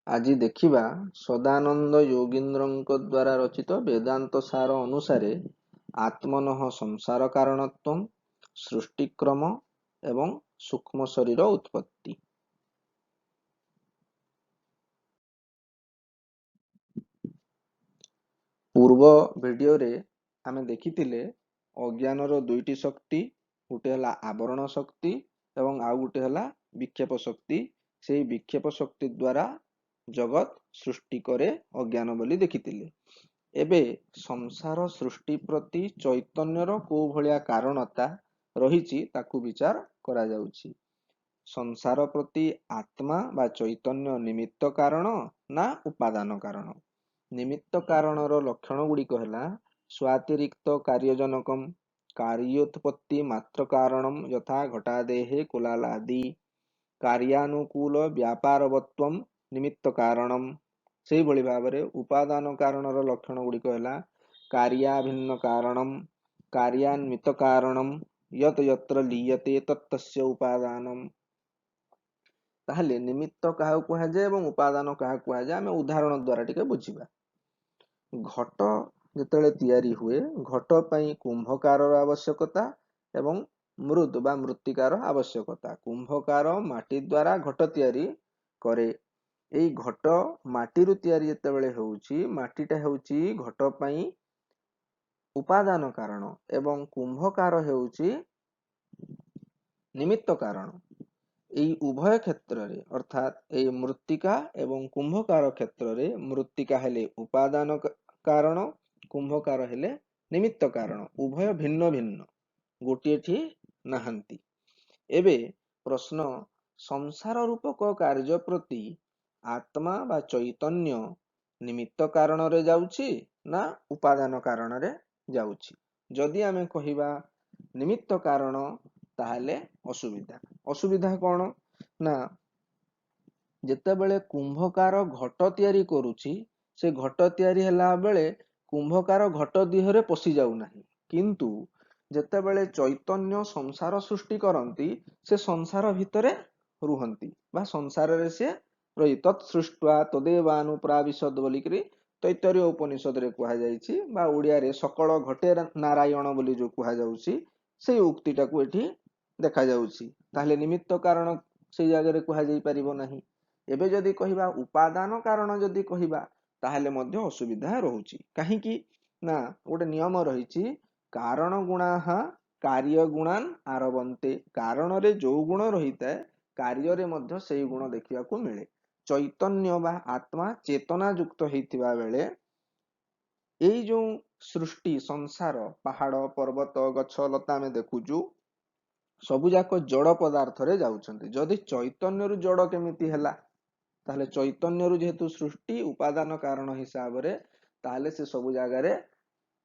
ଆଜି ଦେଖିବା ସଦାନନ୍ଦ ଯୋଗୀନ୍ଦ୍ରଙ୍କ ଦ୍ୱାରା ରଚିତ ବେଦାନ୍ତ ସାର ଅନୁସାରେ ଆତ୍ମନଃ ସଂସାର କାରଣତ୍ୱಂ, ସୃଷ୍ଟିକ୍ରମ ଏବଂ ସୂକ୍ଷ୍ମ ଶରୀର ଉତ୍ପତ୍ତି। ପୂର୍ବ ଭିଡିଓରେ ଆମେ ଦେଖିଥିଲେ ଅଜ୍ଞାନର ଦୁଇଟି ଶକ୍ତି, ଗୋଟେ ହେଲା ଆବରଣ ଶକ୍ତି ଏବଂ ଆଉ ଗୋଟେ ହେଲା ବିକ୍ଷେପ ଶକ୍ତି। ସେଇ ବିକ୍ଷେପ ଶକ୍ତି ଦ୍ୱାରା ଜଗତ ସୃଷ୍ଟି କରେ ଅଜ୍ଞାନ ବୋଲି ଦେଖିଥିଲେ। ଏବେ ସଂସାର ସୃଷ୍ଟି ପ୍ରତି ଚୈତନ୍ୟର କୋଉ ଭଳିଆ କାରଣତା ରହିଛି ତାକୁ ବିଚାର କରାଯାଉଛି। ସଂସାର ପ୍ରତି ଆତ୍ମା ବା ଚୈତନ୍ୟ ନିମିତ୍ତ କାରଣ ନା ଉପାଦାନ କାରଣ? ନିମିତ୍ତ କାରଣର ଲକ୍ଷଣ ଗୁଡ଼ିକ ହେଲା ସ୍ୱାତିରିକ୍ତ କାର୍ଯ୍ୟଜନକମ୍, କାର୍ଯ୍ಯೋତ୍ପତ୍ତି ମାତ୍ର କାରଣମ୍ ଯଥା ଘଟାଦେହେ କୁଲାଲାଦି, କାର୍ଯ୍ୟାନୁକୂଳ ବ୍ୟାପାରବତ୍ୱମ୍ ନିମିତ୍ତ କାରଣମ୍। ସେଇଭଳି ଭାବରେ ଉପାଦାନ କାରଣର ଲକ୍ଷଣ ଗୁଡ଼ିକ ହେଲା କାର୍ଯ୍ୟାଭିନ୍ନ କାରଣମ୍, କାର୍ଯ୍ୟାନ୍ବିତ କାରଣମ୍, ୟତ୍ ୟତ୍ର ଲିୟତେ ତତ୍ ତସ୍ୟ ଉପାଦାନମ୍। ତାହେଲେ ନିମିତ୍ତ କାହାକୁ କୁହାଯାଏ ଏବଂ ଉପାଦାନ କାହାକୁ କୁହାଯାଏ ଆମେ ଉଦାହରଣ ଦ୍ୱାରା ଟିକେ ବୁଝିବା। ଘଟ ଯେତେବେଳେ ତିଆରି ହୁଏ, ଘଟ ପାଇଁ କୁମ୍ଭକାରର ଆବଶ୍ୟକତା ଏବଂ ମୃଦ୍ ବା ମୃତ୍ତିକାର ଆବଶ୍ୟକତା। କୁମ୍ଭକାର ମାଟି ଦ୍ୱାରା ଘଟ ତିଆରି କରେ। ଏଇ ଘଟ ମାଟିରୁ ତିଆରି ଯେତେବେଳେ ହେଉଛି, ମାଟିଟା ହେଉଛି ଘଟ ପାଇଁ ଉପାଦାନ କାରଣ ଏବଂ କୁମ୍ଭକାର ହେଉଛି ନିମିତ୍ତ କାରଣ। ଏଇ ଉଭୟ କ୍ଷେତ୍ରରେ ଅର୍ଥାତ୍ ଏଇ ମୃତ୍ତିକା ଏବଂ କୁମ୍ଭକାର କ୍ଷେତ୍ରରେ ମୃତ୍ତିକା ହେଲେ ଉପାଦାନ କାରଣ, କୁମ୍ଭକାର ହେଲେ ନିମିତ୍ତ କାରଣ। ଉଭୟ ଭିନ୍ନ ଭିନ୍ନ, ଗୋଟିଏଠି ନାହାନ୍ତି। ଏବେ ପ୍ରଶ୍ନ, ସଂସାର ରୂପକ କାର୍ଯ୍ୟ ପ୍ରତି ଆତ୍ମା ବା ଚୈତନ୍ୟ ନିମିତ୍ତ କାରଣରେ ଯାଉଛି ନା ଉପାଦାନ କାରଣରେ ଯାଉଛି? ଯଦି ଆମେ କହିବା ନିମିତ୍ତ କାରଣ ତାହେଲେ ଅସୁବିଧା। ଅସୁବିଧା କଣ ନା ଯେତେବେଳେ କୁମ୍ଭକାର ଘଟ ତିଆରି କରୁଛି, ସେ ଘଟ ତିଆରି ହେଲା ବେଳେ କୁମ୍ଭକାର ଘଟ ଦିହରେ ପଶି ଯାଉନାହିଁ, କିନ୍ତୁ ଯେତେବେଳେ ଚୈତନ୍ୟ ସଂସାର ସୃଷ୍ଟି କରନ୍ତି ସେ ସଂସାର ଭିତରେ ରୁହନ୍ତି ବା ସଂସାରରେ ସେ ରହି ତତ୍ ସୃଷ୍ଟ୍ୱା ତଦେବାନୁପ୍ରାବିଶଦ ବୋଲିକିରି ତୈତ୍ତରୀୟ ଉପନିଷଦରେ କୁହାଯାଇଛି ବା ଓଡ଼ିଆରେ ସକଳ ଘଟେ ନାରାୟଣ ବୋଲି ଯୋଉ କୁହାଯାଉଛି ସେଇ ଉକ୍ତିଟାକୁ ଏଠି ଦେଖାଯାଉଛି। ତାହେଲେ ନିମିତ୍ତ କାରଣ ସେଇ ଜାଗାରେ କୁହାଯାଇ ପାରିବ ନାହିଁ। ଏବେ ଯଦି କହିବା ଉପାଦାନ କାରଣ ଯଦି କହିବା ତାହେଲେ ମଧ୍ୟ ଅସୁବିଧା ରହୁଛି। କାହିଁକି ନା ଗୋଟେ ନିୟମ ରହିଛି, କାରଣ ଗୁଣାଃ କାର୍ଯ୍ୟ ଗୁଣାନ୍ ଆରବନ୍ତେ। କାରଣରେ ଯୋଉ ଗୁଣ ରହିଥାଏ କାର୍ଯ୍ୟରେ ମଧ୍ୟ ସେଇ ଗୁଣ ଦେଖିବାକୁ ମିଳେ। ଚୈତନ୍ୟ ବା ଆତ୍ମା ଚେତନା ଯୁକ୍ତ ହେଇଥିବା ବେଳେ ଏଇ ଯୋଉ ସୃଷ୍ଟି ସଂସାର, ପାହାଡ଼ ପର୍ବତ ଗଛ ଲତା ଆମେ ଦେଖୁଛୁ, ସବୁ ଯାକ ଜଡ଼ ପଦାର୍ଥରେ ଯାଉଛନ୍ତି। ଯଦି ଚୈତନ୍ୟରୁ ଜଡ଼ କେମିତି ହେଲା? ତାହେଲେ ଚୈତନ୍ୟରୁ ଯେହେତୁ ସୃଷ୍ଟି ଉପାଦାନ କାରଣ ହିସାବରେ, ତାହେଲେ ସେ ସବୁ ଜାଗାରେ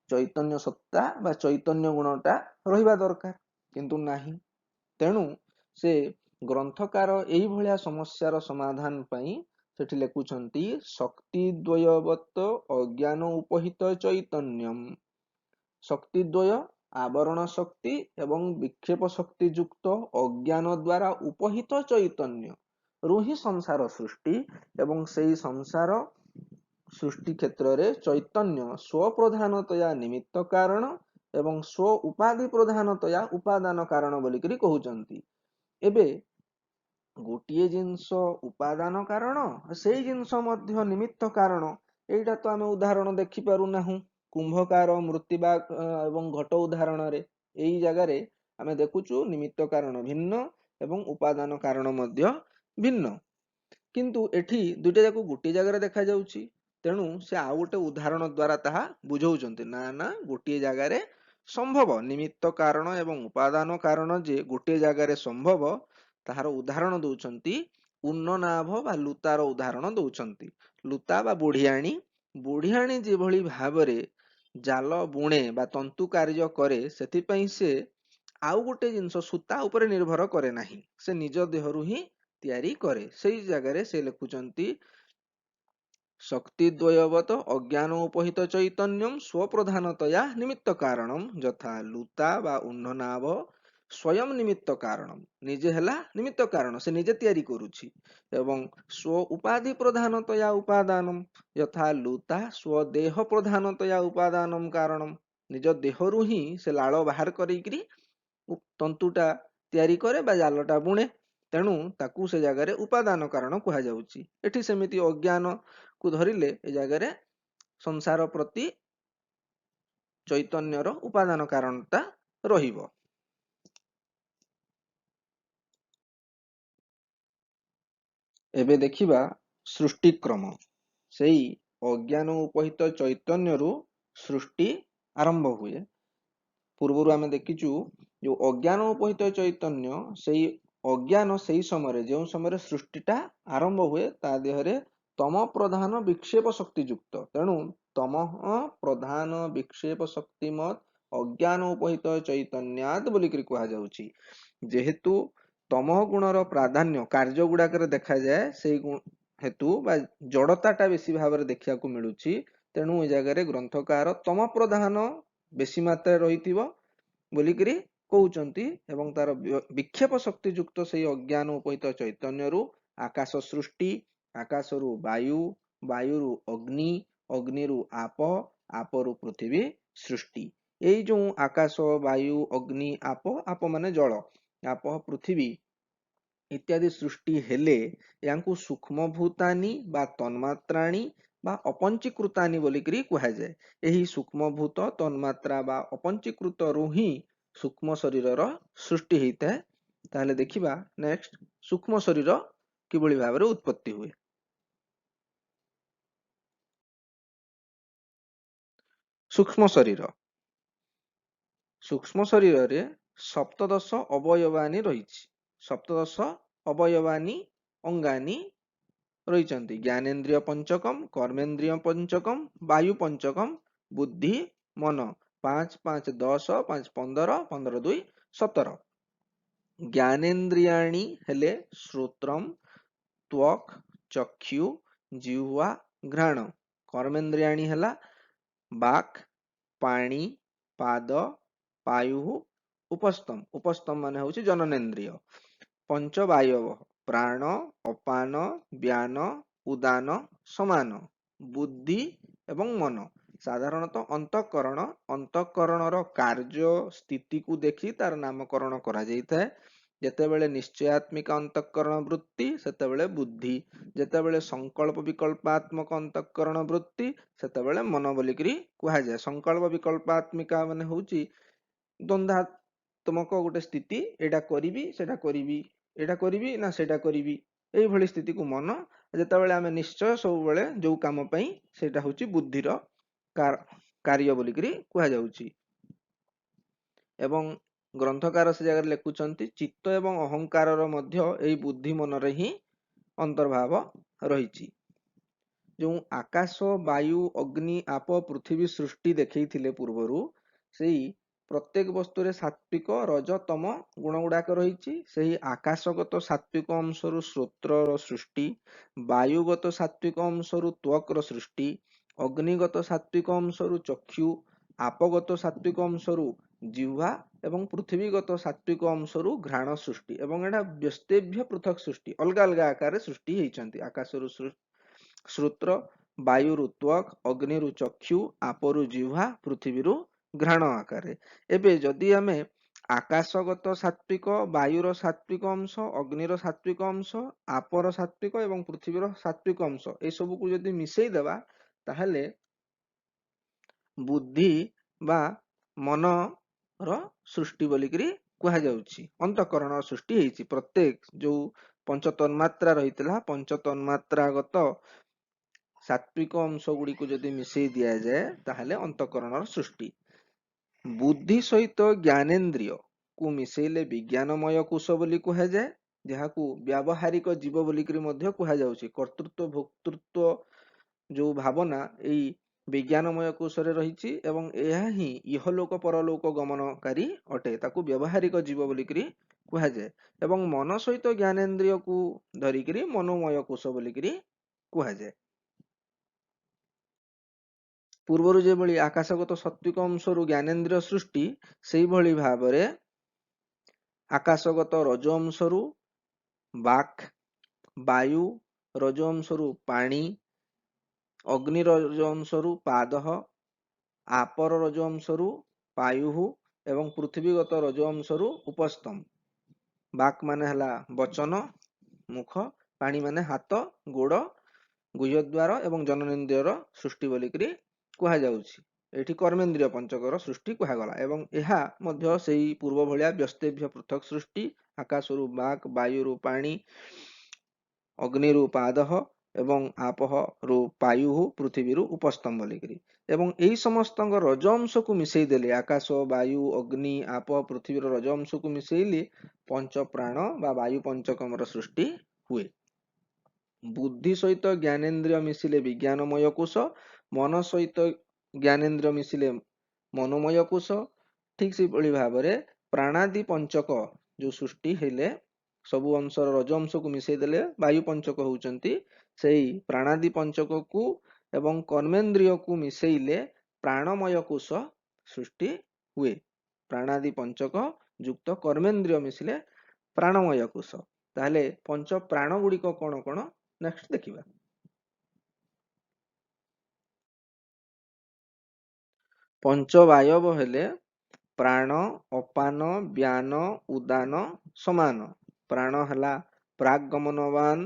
ଚୈତନ୍ୟ ସତ୍ତା ବା ଚୈତନ୍ୟ ଗୁଣଟା ରହିବା ଦରକାର, କିନ୍ତୁ ନାହିଁ। ତେଣୁ ସେ ଗ୍ରନ୍ଥକାର ଏଇଭଳିଆ ସମସ୍ୟାର ସମାଧାନ ପାଇଁ ସେଠି ଲେଖୁଛନ୍ତି ଶକ୍ତି ଦ୍ୱୟବତ ଅଜ୍ଞାନ ଉପହିତ ଚୈତନ୍ୟମ୍। ଶକ୍ତି ଦ୍ୱୟ ଆବରଣ ଶକ୍ତି ଏବଂ ବିକ୍ଷେପ ଶକ୍ତି ଯୁକ୍ତ ଅଜ୍ଞାନ ଦ୍ୱାରା ଉପହିତ ଚୈତନ୍ୟ ରୁ ହିଁ ସଂସାର ସୃଷ୍ଟି, ଏବଂ ସେଇ ସଂସାର ସୃଷ୍ଟି କ୍ଷେତ୍ରରେ ଚୈତନ୍ୟ ସ୍ୱପ୍ରଧାନତୟା ନିମିତ୍ତ କାରଣ ଏବଂ ସ୍ୱ ଉପାଧି ପ୍ରଧାନତୟା ଉପାଦାନ କାରଣ ବୋଲିକିରି କହୁଛନ୍ତି। ଏବେ ଗୋଟିଏ ଜିନିଷ ଉପାଦାନ କାରଣ, ସେଇ ଜିନିଷ ମଧ୍ୟ ନିମିତ୍ତ କାରଣ, ଏଇଟା ତ ଆମେ ଉଦାହରଣ ଦେଖିପାରୁନାହୁଁ। କୁମ୍ଭକାର ମୃତ୍ତିବା ଏବଂ ଘଟ ଉଦାହରଣରେ ଏଇ ଜାଗାରେ ଆମେ ଦେଖୁଛୁ ନିମିତ୍ତ କାରଣ ଭିନ୍ନ ଏବଂ ଉପାଦାନ କାରଣ ମଧ୍ୟ ଭିନ୍ନ, କିନ୍ତୁ ଏଠି ଦୁଇଟା ଯାକ ଗୋଟିଏ ଜାଗାରେ ଦେଖାଯାଉଛି। ତେଣୁ ସେ ଆଉ ଗୋଟେ ଉଦାହରଣ ଦ୍ୱାରା ତାହା ବୁଝାଉଛନ୍ତି, ନା ନା ଗୋଟିଏ ଜାଗାରେ ସମ୍ଭବ ନିମିତ୍ତ କାରଣ ଏବଂ ଉପାଦାନ କାରଣ ଯେ ଗୋଟିଏ ଜାଗାରେ ସମ୍ଭବ, ତାହାର ଉଦାହରଣ ଦଉଛନ୍ତି ଉନ୍ନନାଭ ବା ଲୁତାର ଉଦାହରଣ ଦଉଛନ୍ତି। ଲୁତା ବା ବୁଢ଼ିଆଣୀ, ବୁଢ଼ିଆଣୀ ଯେଭଳି ଭାବରେ ଜାଲ ବୁଣେ ବା ତନ୍ତୁ କାର୍ଯ୍ୟ କରେ, ସେଥିପାଇଁ ସେ ଆଉ ଗୋଟେ ଜିନିଷ ସୂତା ଉପରେ ନିର୍ଭର କରେ ନାହିଁ, ସେ ନିଜ ଦେହରୁ ହିଁ ତିଆରି କରେ। ସେଇ ଜାଗାରେ ସେ ଲେଖୁଛନ୍ତି ଶକ୍ତି ଦ୍ୱୟବତ ଅଜ୍ଞାନ ଉପହିତ ଚୈତନ୍ୟମ୍ ସ୍ୱପ୍ରଧାନତୟା ନିମିତ୍ତ କାରଣମ୍ ଯଥା ଲୁତା ବା ଉନ୍ନନାଭ ସ୍ୱୟଂ ନିମିତ୍ତ କାରଣ, ନିଜେ ହେଲା ନିମିତ୍ତ କାରଣ, ସେ ନିଜେ ତିଆରି କରୁଛି। ଏବଂ ସ୍ୱ ଉପାଧି ପ୍ରଧାନତୟା ଉପାଦାନମ, ଯଥା ଲୁତା ସ୍ୱଦେହ ପ୍ରଧାନତୟା ଉପାଦାନମ କାରଣମ, ନିଜ ଦେହରୁ ହିଁ ସେ ଲାଳ ବାହାର କରିକିରି ତନ୍ତୁଟା ତିଆରି କରେ ବା ଜାଲଟା ବୁଣେ, ତେଣୁ ତାକୁ ସେ ଜାଗାରେ ଉପାଦାନ କାରଣ କୁହାଯାଉଛି। ଏଠି ସେମିତି ଅଜ୍ଞାନକୁ ଧରିଲେ ଏ ଜାଗାରେ ସଂସାର ପ୍ରତି ଚୈତନ୍ୟର ଉପାଦାନ କାରଣଟା ରହିବ। ଏବେ ଦେଖିବା ସୃଷ୍ଟିକ୍ରମ। ସେଇ ଅଜ୍ଞାନ ଉପହିତ ଚୈତନ୍ୟରୁ ସୃଷ୍ଟି ଆରମ୍ଭ ହୁଏ। ପୂର୍ବରୁ ଆମେ ଦେଖିଛୁ ଯୋଉ ଅଜ୍ଞାନ ଉପହିତ ଚୈତନ୍ୟ, ସେଇ ଅଜ୍ଞାନ ସେଇ ସମୟରେ ଯେଉଁ ସମୟରେ ସୃଷ୍ଟିଟା ଆରମ୍ଭ ହୁଏ ତା ଦେହରେ ତମ ପ୍ରଧାନ ବିକ୍ଷେପ ଶକ୍ତି ଯୁକ୍ତ। ତେଣୁ ତମ ପ୍ରଧାନ ବିକ୍ଷେପ ଶକ୍ତିମତ୍ ଅଜ୍ଞାନ ଉପହିତ ଚୈତନ୍ୟାଦ ବୋଲିକରି କୁହାଯାଉଛି। ଯେହେତୁ ତମ ଗୁଣର ପ୍ରାଧାନ୍ୟ କାର୍ଯ୍ୟ ଗୁଡାକରେ ଦେଖାଯାଏ, ସେଇ ହେତୁ ବା ଜଡ଼ତାଟା ବେଶୀ ଭାବରେ ଦେଖିବାକୁ ମିଳୁଛି, ତେଣୁ ଏ ଜାଗାରେ ଗ୍ରନ୍ଥକାର ତମ ପ୍ରଧାନ ବେଶୀ ମାତ୍ରାରେ ରହିଥିବ ବୋଲିକରି କହୁଛନ୍ତି। ଏବଂ ତାର ବିକ୍ଷେପ ଶକ୍ତି ଯୁକ୍ତ ସେଇ ଅଜ୍ଞାନ ଉପହିତ ଚୈତନ୍ୟରୁ ଆକାଶ ସୃଷ୍ଟି, ଆକାଶରୁ ବାୟୁ, ବାୟୁରୁ ଅଗ୍ନି, ଅଗ୍ନିରୁ ଆପ, ଆପରୁ ପୃଥିବୀ ସୃଷ୍ଟି। ଏଇ ଯୋଉ ଆକାଶ, ବାୟୁ, ଅଗ୍ନି, ଆପ, ଆପ ମାନେ ଜଳ, ଆପ, ପୃଥିବୀ ଇତ୍ୟାଦି ସୃଷ୍ଟି ହେଲେ ୟାଙ୍କୁ ସୂକ୍ଷ୍ମଭୂତାନି ବା ତନ୍ମାତ୍ରାଣୀ ବା ଅପଞ୍ଚୀକୃତାନି ବୋଲିକରି କୁହାଯାଏ। ଏହି ସୂକ୍ଷ୍ମଭୂତ, ତନ୍ମାତ୍ରା ବା ଅପଞ୍ଚୀକୃତରୁ ହିଁ ସୂକ୍ଷ୍ମ ଶରୀରର ସୃଷ୍ଟି ହେଇଥାଏ। ତାହେଲେ ଦେଖିବା ନେକ୍ସଟ ସୂକ୍ଷ୍ମ ଶରୀର କିଭଳି ଭାବରେ ଉତ୍ପତ୍ତି ହୁଏ। ସୂକ୍ଷ୍ମ ଶରୀର, ସୂକ୍ଷ୍ମ ଶରୀରରେ ସପ୍ତଦଶ ଅବୟବାନୀ ରହିଛି। ସପ୍ତଦଶ ଅବୟବାନୀ ଅଙ୍ଗାନୀ ରହିଛନ୍ତି। ଜ୍ଞାନେନ୍ଦ୍ରିୟ ପଞ୍ଚକମ, କର୍ମେନ୍ଦ୍ରିୟ ପଞ୍ଚକମ, ବାୟୁ ପଞ୍ଚକମ, ବୁଦ୍ଧି, ମନ। 5 5 10, 5 15, 15 2 17। ଜ୍ଞାନେନ୍ଦ୍ରିୟାଣୀ ହେଲେ ଶ୍ରୋତ୍ରମ, ତ୍ୱକ୍, ଚକ୍ଷୁ, ଜିହ୍ୱା, ଘ୍ରାଣ। କର୍ମେନ୍ଦ୍ରିୟାଣୀ ହେଲା ବାକ୍, ପାଣି, ପାଦ, ପାୟୁ, ଉପସ୍ତମ। ଉପସ୍ତମ ମାନେ ହଉଛି ଜନନେନ୍ଦ୍ରିୟ। ପଞ୍ଚବାୟବ ପ୍ରାଣ, ଅପାନ, ବ୍ୟାନ, ଉଦାନ, ସମାନ। ବୁଦ୍ଧି ଏବଂ ମନ। ସାଧାରଣତଃ ଅନ୍ତଃକରଣ, ଅନ୍ତଃକରଣର କାର୍ଯ୍ୟ ସ୍ଥିତିକୁ ଦେଖି ତାର ନାମକରଣ କରାଯାଇଥାଏ। ଯେତେବେଳେ ନିଶ୍ଚୟାତ୍ମିକ ଅନ୍ତଃକରଣ ବୃତ୍ତି ସେତେବେଳେ ବୁଦ୍ଧି, ଯେତେବେଳେ ସଂକଳ୍ପ ବିକଳ୍ପାତ୍ମକ ଅନ୍ତଃକରଣ ବୃତ୍ତି ସେତେବେଳେ ମନ ବୋଲିକିରି କୁହାଯାଏ। ସଂକଳ୍ପ ବିକଳ୍ପାତ୍ମିକା ମାନେ ହଉଛି ଦ୍ୱନ୍ଦ୍ୱାତ୍ମକ ଗୋଟେ ସ୍ଥିତି, ଏଇଟା କରିବି ସେଇଟା କରିବି, ଏଇଟା କରିବି ନା ସେଇଟା କରିବି, ଏଇଭଳି ସ୍ଥିତିକୁ ମନ। ଯେତେବେଳେ ଆମେ ନିଶ୍ଚୟ ସବୁବେଳେ ଯୋଉ କାମ ପାଇଁ ସେଇଟା ହଉଛି ବୁଦ୍ଧିର କାର୍ଯ୍ୟ ବୋଲିକିରି କୁହାଯାଉଛି। ଏବଂ ଗ୍ରନ୍ଥକାର ସେ ଜାଗାରେ ଲେଖୁଛନ୍ତି ଚିତ୍ତ ଏବଂ ଅହଙ୍କାରର ମଧ୍ୟ ଏଇ ବୁଦ୍ଧି ମନରେ ହିଁ ଅନ୍ତର୍ଭାବ ରହିଛି। ଯେଉଁ ଆକାଶ, ବାୟୁ, ଅଗ୍ନି, ଆପ, ପୃଥିବୀ ସୃଷ୍ଟି ଦେଖେଇଥିଲେ ପୂର୍ବରୁ, ସେଇ ପ୍ରତ୍ୟେକ ବସ୍ତୁରେ ସାତ୍ବିକ, ରଜ, ତମ ଗୁଣ ଗୁଡାକ ରହିଛି। ସେହି ଆକାଶଗତ ସାତ୍ବିକ ଅଂଶରୁ ଶ୍ରୋତ୍ରର ସୃଷ୍ଟି, ବାୟୁଗତ ସାତ୍ବିକ ଅଂଶରୁ ତ୍ୱକ୍ର ସୃଷ୍ଟି, ଅଗ୍ନିଗତ ସାତ୍ବିକ ଅଂଶରୁ ଚକ୍ଷୁ, ଆପଗତ ସାତ୍ବିକ ଅଂଶରୁ ଜିହ୍ୱା ଏବଂ ପୃଥିବୀଗତ ସାତ୍ବିକ ଅଂଶରୁ ଘ୍ରାଣ ସୃଷ୍ଟି। ଏବଂ ଏଇଟା ବ୍ୟସ୍ତେଭ୍ୟ ପୃଥକ ସୃଷ୍ଟି, ଅଲଗା ଅଲଗା ଆକାରରେ ସୃଷ୍ଟି ହେଇଛନ୍ତି। ଆକାଶରୁ ଶ୍ରୋତ୍ର, ବାୟୁରୁ ତ୍ୱକ୍, ଅଗ୍ନିରୁ ଚକ୍ଷୁ, ଆପରୁ ଜିହ୍ୱା, ପୃଥିବୀରୁ ଘ୍ରାଣ ଆକାରରେ। ଏବେ ଯଦି ଆମେ ଆକାଶଗତ ସାତ୍ବିକ, ବାୟୁର ସାତ୍ବିକ ଅଂଶ, ଅଗ୍ନିର ସାତ୍ବିକ ଅଂଶ, ଆପର ସାତ୍ବିକ ଏବଂ ପୃଥିବୀର ସାତ୍ବିକ ଅଂଶ ଏସବୁକୁ ଯଦି ମିଶେଇ ଦେବା, ତାହେଲେ ବୁଦ୍ଧି ବା ମନର ସୃଷ୍ଟି ବୋଲିକିରି କୁହାଯାଉଛି। ଅନ୍ତଃକରଣର ସୃଷ୍ଟି ହେଇଛି। ପ୍ରତ୍ୟେକ ଯୋଉ ପଞ୍ଚତନ୍ମାତ୍ରା ରହିଥିଲା, ପଞ୍ଚତନ୍ମାତ୍ରାଗତ ସାତ୍ବିକ ଅଂଶ ଗୁଡିକୁ ଯଦି ମିଶେଇ ଦିଆଯାଏ ତାହେଲେ ଅନ୍ତଃକରଣର ସୃଷ୍ଟି। ବୁଦ୍ଧି ସହିତ ଜ୍ଞାନେନ୍ଦ୍ରିୟକୁ ମିଶେଇଲେ ବିଜ୍ଞାନମୟ କୋଷ ବୋଲି କୁହାଯାଏ, ଯାହାକୁ ବ୍ୟାବହାରିକ ଜୀବ ବୋଲିକିରି ମଧ୍ୟ କୁହାଯାଉଛି। କର୍ତ୍ତୃତ୍ୱ ଭୋକ୍ତୃତ୍ୱ ଯୋଉ ଭାବନା ଏଇ ବିଜ୍ଞାନମୟ କୋଷରେ ରହିଛି ଏବଂ ଏହା ହିଁ ଇହଲୋକ ପରଲୋକ ଗମନକାରୀ ଅଟେ, ତାକୁ ବ୍ୟବହାରିକ ଜୀବ ବୋଲିକିରି କୁହାଯାଏ। ଏବଂ ମନ ସହିତ ଜ୍ଞାନେନ୍ଦ୍ରିୟକୁ ଧରିକିରି ମନୋମୟ କୋଷ ବୋଲିକିରି କୁହାଯାଏ। ପୂର୍ବରୁ ଯେଭଳି ଆକାଶଗତ ସାତ୍ବିକ ଅଂଶରୁ ଜ୍ଞାନେନ୍ଦ୍ରିୟ ସୃଷ୍ଟି, ସେଇଭଳି ଭାବରେ ଆକାଶଗତ ରଜ ଅଂଶରୁ ବାକ୍, ବାୟୁ ରଜ ଅଂଶରୁ ପାଣି, ଅଗ୍ନି ରଜ ଅଂଶରୁ ପାଦଃ, ଆପର ରଜ ଅଂଶରୁ ପାୟୁଃ ଏବଂ ପୃଥିବୀଗତ ରଜ ଅଂଶରୁ ଉପସ୍ତମ। ବାକ୍ ମାନେ ହେଲା ବଚନ, ମୁଖ, ପାଣି ମାନେ ହାତ, ଗୋଡ଼, ଗୁହ୍ୟଦ୍ୱାର ଏବଂ ଜନନେନ୍ଦ୍ରିୟର ସୃଷ୍ଟି ବୋଲିକିରି କୁହାଯାଉଛି। ଏଇଠି କର୍ମେନ୍ଦ୍ରିୟ ପଞ୍ଚକର ସୃଷ୍ଟି କୁହାଗଲା ଏବଂ ଏହା ମଧ୍ୟ ସେଇ ପୂର୍ବ ଭଳିଆ ବ୍ୟସ୍ତେଭ୍ୟ ପୃଥକ ସୃଷ୍ଟି। ଆକାଶରୁ ବାକ୍, ବାୟୁରୁ ପାଣି, ଅଗ୍ନିରୁ ପାଦଃ ଏବଂ ଆପଃରୁ ପାୟୁଃ, ପୃଥିବୀରୁ ଉପସ୍ତମ ବୋଲିକିରି। ଏବଂ ଏଇ ସମସ୍ତଙ୍କ ରଜ ଅଂଶକୁ ମିଶେଇ ଦେଲେ, ଆକାଶ, ବାୟୁ, ଅଗ୍ନି, ଆପ, ପୃଥିବୀର ରଜ ଅଂଶକୁ ମିଶେଇଲେ ପଞ୍ଚ ପ୍ରାଣ ବା ବାୟୁ ପଞ୍ଚକମର ସୃଷ୍ଟି ହୁଏ। ବୁଦ୍ଧି ସହିତ ଜ୍ଞାନେନ୍ଦ୍ରିୟ ମିଶିଲେ ବିଜ୍ଞାନମୟ କୋଷ, ମନ ସହିତ ଜ୍ଞାନେନ୍ଦ୍ରିୟ ମିଶିଲେ ମନୋମୟ କୋଷ। ଠିକ ସେହିଭଳି ଭାବରେ ପ୍ରାଣାଦି ପଞ୍ଚକ ଯୋଉ ସୃଷ୍ଟି ହେଲେ ସବୁ ଅଂଶର ରଜ ଅଂଶକୁ ମିଶେଇ ଦେଲେ ବାୟୁ ପଞ୍ଚକ ହଉଛନ୍ତି। ସେଇ ପ୍ରାଣାଦି ପଞ୍ଚକକୁ ଏବଂ କର୍ମେନ୍ଦ୍ରିୟକୁ ମିଶେଇଲେ ପ୍ରାଣମୟ କୋଷ ସୃଷ୍ଟି ହୁଏ। ପ୍ରାଣାଦି ପଞ୍ଚକ ଯୁକ୍ତ କର୍ମେନ୍ଦ୍ରିୟ ମିଶିଲେ ପ୍ରାଣମୟ କୋଷ। ତାହେଲେ ପଞ୍ଚ ପ୍ରାଣ ଗୁଡ଼ିକ କଣ କଣ ନେକ୍ସଟ ଦେଖିବା। ପଞ୍ଚବାୟବ ହେଲେ ପ୍ରାଣ, ଅପାନ, ବ୍ୟାନ, ଉଦାନ, ସମାନ। ପ୍ରାଣ ହେଲା ପ୍ରାଗମନବାନ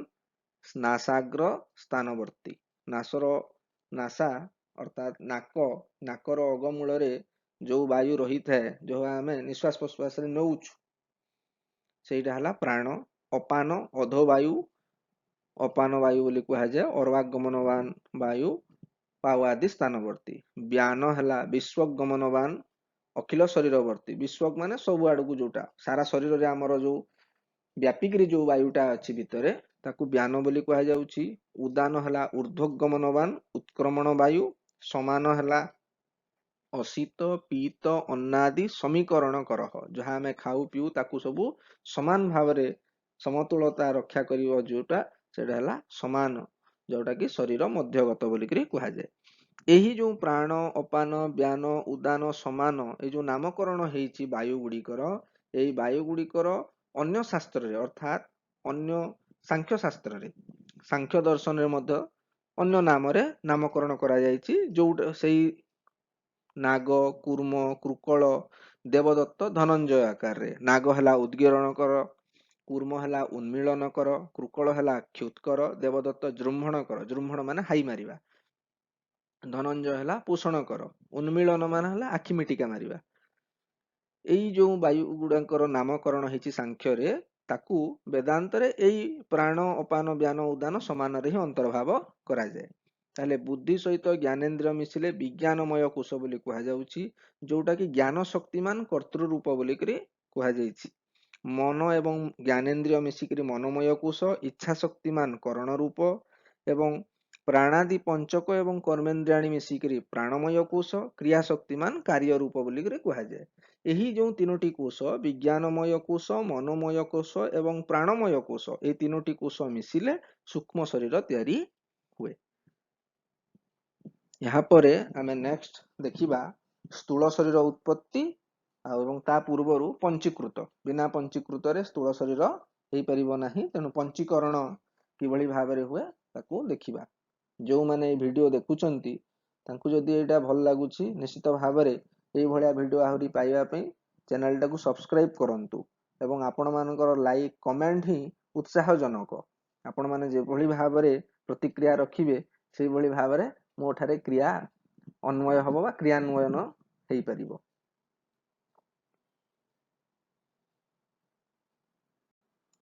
ନାସାଗ୍ର ସ୍ଥାନବର୍ତ୍ତୀ। ନାସର ନାସା ଅର୍ଥାତ୍ ନାକ, ନାକର ଅଗମୂଳରେ ଯୋଉ ବାୟୁ ରହିଥାଏ, ଯୋଉ ଆମେ ନିଶ୍ୱାସ ପ୍ରଶ୍ୱାସରେ ନେଉଛୁ, ସେଇଟା ହେଲା ପ୍ରାଣ। ଅପାନ ଅଧୋବାୟୁ, ଅପାନ ବାୟୁ ବୋଲି କୁହାଯାଏ, ଅର୍ବାଗମନବାନ ବାୟୁ ପାୱାଦି ସ୍ଥାନବର୍ତ୍ତୀ। ବ୍ୟାନ ହେଲା ବିଶ୍ୱଗମନବାନ ଅଖିଳ ଶରୀରବର୍ତ୍ତୀ। ବିଶ୍ୱ ମାନେ ସବୁ ଆଡକୁ ଯୋଉଟା ସାରା ଶରୀରରେ ଆମର ଯୋଉ ବ୍ୟାପିକିରି ଯୋଉ ବାୟୁଟା ଅଛି ଭିତରେ, ତାକୁ ବ୍ୟାନ ବୋଲି କୁହାଯାଉଛି। ଉଦାନ ହେଲା ଊର୍ଦ୍ଧ୍ୱଗମନବାନ ଉତ୍କ୍ରମଣ ବାୟୁ। ସମାନ ହେଲା ଅଶୀତ ପୀତ ଅନ୍ନାଦି ସମୀକରଣ କରହ, ଯାହା ଆମେ ଖାଉ ପିଉ ତାକୁ ସବୁ ସମାନ ଭାବରେ ସମତୁଲତା ରକ୍ଷା କରିବ ଯୋଉଟା, ସେଇଟା ହେଲା ସମାନ, ଯୋଉଟା କି ଶରୀର ମଧ୍ୟଗତ ବୋଲିକିରି କୁହାଯାଏ। ଏହି ଯୋଉ ପ୍ରାଣ, ଅପାନ, ବ୍ୟାନ, ଉଦାନ, ସମାନ, ଏଇ ଯୋଉ ନାମକରଣ ହେଇଛି ବାୟୁ ଗୁଡ଼ିକର, ଏଇ ବାୟୁ ଗୁଡ଼ିକର ଅନ୍ୟ ଶାସ୍ତ୍ରରେ ଅର୍ଥାତ୍ ଅନ୍ୟ ସାଂଖ୍ୟ ଶାସ୍ତ୍ରରେ, ସାଂଖ୍ୟ ଦର୍ଶନରେ ମଧ୍ୟ ଅନ୍ୟ ନାମରେ ନାମକରଣ କରାଯାଇଛି। ଯୋଉଟା ସେଇ ନାଗ, କୁର୍ମ, କୃକଳ, ଦେବଦତ୍ତ, ଧନଞ୍ଜୟ ଆକାରରେ। ନାଗ ହେଲା ଉଦ୍ଗୀରଣ କର, କୁର୍ମ ହେଲା ଉନ୍ମୀଳନ କର, କୃକଳ ହେଲା କ୍ଷୁତ୍କର, ଦେବଦତ୍ତ ଜୃମ୍ଭଣ କର, ଜୃମ୍ଭଣ ମାନେ ହାଇ ମାରିବା, ଧନଞ୍ଜୟ ହେଲା ପୋଷଣ କର, ଉନ୍ମୀଳନ ମାନେ ହେଲା ଆଖି ମିଟିକା ମାରିବା। ଏଇ ଯୋଉ ବାୟୁ ଗୁଡାଙ୍କର ନାମକରଣ ହେଇଛି ସାଂଖ୍ୟରେ, ତାକୁ ବେଦାନ୍ତରେ ଏଇ ପ୍ରାଣ, ଅପାନ, ବ୍ୟାନ, ଉଦାନ ସମାନରେ ହିଁ ଅନ୍ତର୍ଭାବ କରାଯାଏ। ତାହେଲେ ବୁଦ୍ଧି ସହିତ ଜ୍ଞାନେନ୍ଦ୍ରିୟ ମିଶିଲେ ବିଜ୍ଞାନମୟ କୋଷ ବୋଲି କୁହାଯାଉଛି, ଯୋଉଟା କି ଜ୍ଞାନ ଶକ୍ତିମାନ କର୍ତ୍ତୃରୂପ ବୋଲିକିରି କୁହାଯାଇଛି। ମନ ଏବଂ ଜ୍ଞାନେନ୍ଦ୍ରିୟ ମିଶିକିରି ମନୋମୟ କୋଷ, ଇଚ୍ଛା ଶକ୍ତିମାନ କରଣ ରୂପ, ଏବଂ ପ୍ରାଣାଦି ପଞ୍ଚକ ଏବଂ କର୍ମେନ୍ଦ୍ରିୟାଣୀ ମିଶିକିରି ପ୍ରାଣମୟ କୋଷ, କ୍ରିୟା ଶକ୍ତିମାନ କାର୍ଯ୍ୟ ରୂପ ବୋଲିକିରି କୁହାଯାଏ। ଏହି ଯୋଉ ତିନୋଟି କୋଷ, ବିଜ୍ଞାନମୟ କୋଷ, ମନୋମୟ କୋଷ ଏବଂ ପ୍ରାଣମୟ କୋଷ, ଏଇ ତିନୋଟି କୋଷ ମିଶିଲେ ସୂକ୍ଷ୍ମ ଶରୀର ତିଆରି ହୁଏ। ଏହାପରେ ଆମେ ନେକ୍ସଟ ଦେଖିବା ସ୍ଥୂଳ ଶରୀର ଉତ୍ପତ୍ତି, ଆଉ ଏବଂ ତା ପୂର୍ବରୁ ପଞ୍ଚୀକୃତ। ବିନା ପଞ୍ଚୀକୃତରେ ସ୍ଥୂଳ ଶରୀର ହେଇପାରିବ ନାହିଁ, ତେଣୁ ପଞ୍ଚୀକରଣ କିଭଳି ଭାବରେ ହୁଏ ତାକୁ ଦେଖିବା। ଯେଉଁମାନେ ଏଇ ଭିଡ଼ିଓ ଦେଖୁଛନ୍ତି ତାଙ୍କୁ ଯଦି ଏଇଟା ଭଲ ଲାଗୁଛି, ନିଶ୍ଚିତ ଭାବରେ ଏଇଭଳିଆ ଭିଡ଼ିଓ ଆହୁରି ପାଇବା ପାଇଁ ଚ୍ୟାନେଲଟାକୁ ସବସ୍କ୍ରାଇବ କରନ୍ତୁ ଏବଂ ଆପଣମାନଙ୍କର ଲାଇକ୍ କମେଣ୍ଟ ହିଁ ଉତ୍ସାହଜନକ। ଆପଣମାନେ ଯେଭଳି ଭାବରେ ପ୍ରତିକ୍ରିୟା ରଖିବେ ସେଇଭଳି ଭାବରେ ମୋ ଠାରେ କ୍ରିୟା ଅନ୍ୱୟ ହବ ବା କ୍ରିୟାନ୍ୱୟନ ହେଇପାରିବ।